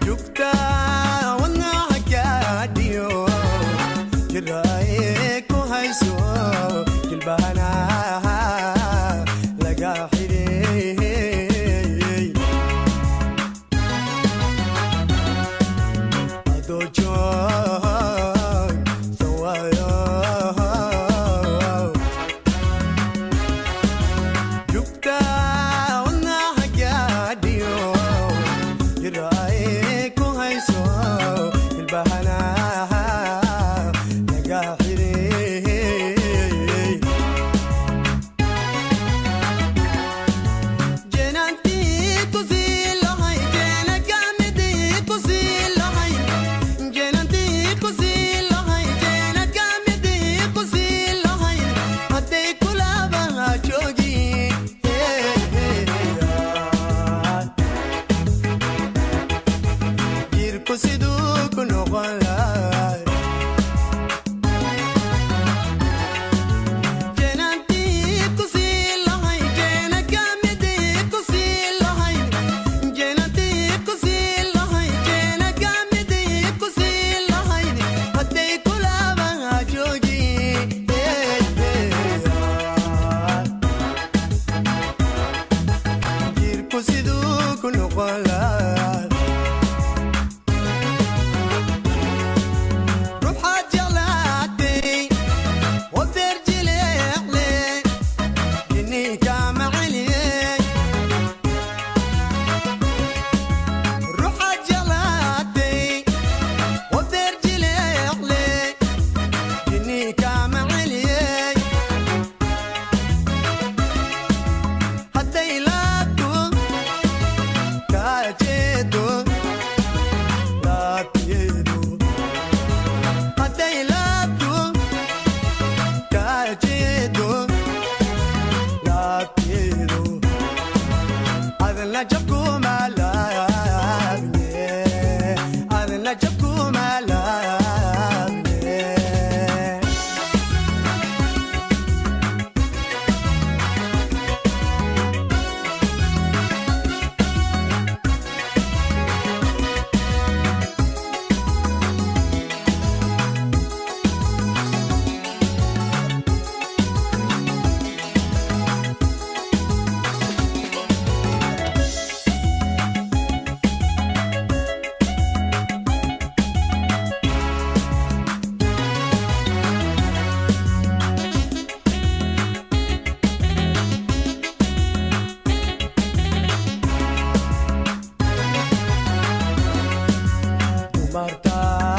Jugta wadnaha gaadhiyo jiraaye ku hayso jilbahana laga xidhay adoo joog sawaayo jugta wadnaha gaadhiyo jiraaye ku hayso jilbahana laga xidhay Jenantii ku sii lahay jeena kamidii ku sii lahay jenantii ku sii lahay jeena kamidii ku sii lahay hadday kulaba joogi jirku siduu ku noqon lahay Jenantii ku sii lahay jeena kamidii ku sii lahay jenantii ku sii lahay jeena kamidii ku sii lahay hadday kulaba joogi jirku siduu ku noqon lahay ruuxaad jeclaatay oo beer jileecle jininka maceliyey ruuxaad jeclaatay oo beer jileecle jininka maceliyey hadday laabto kaa jeedo laabteedu hadday laabto kaa jeedo laabteedu adna jabkuma laabne adna jabkuma laabne.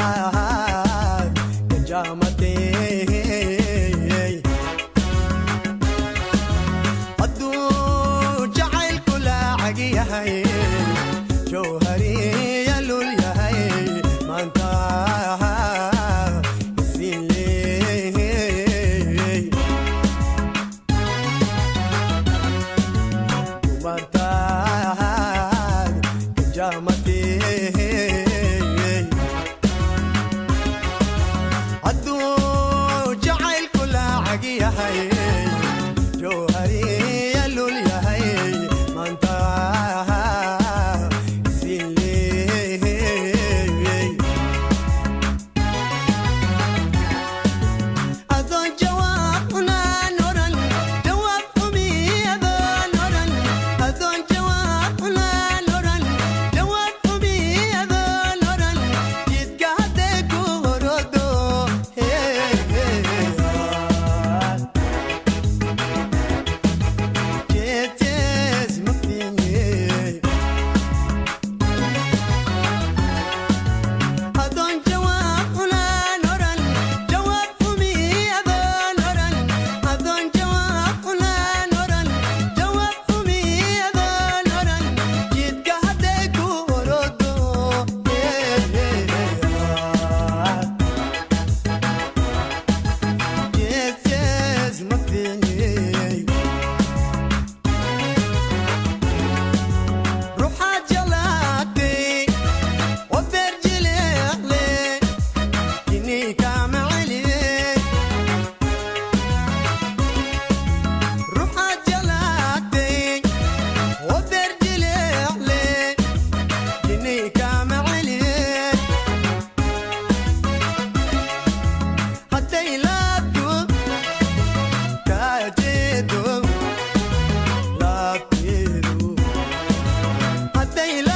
Dumartaan gajaamatee hadduu jacaylku laacag yahay jawhariya lul yahay maanta isiin leey dumartaan gajaamatee hadduu jacaylku laacag yahay jawhariya lul yahay maanta isiin leey adoon jawaab unaan oran jawaab umi adoon oran adoon jawaab unaan oran jawaab umi Hadday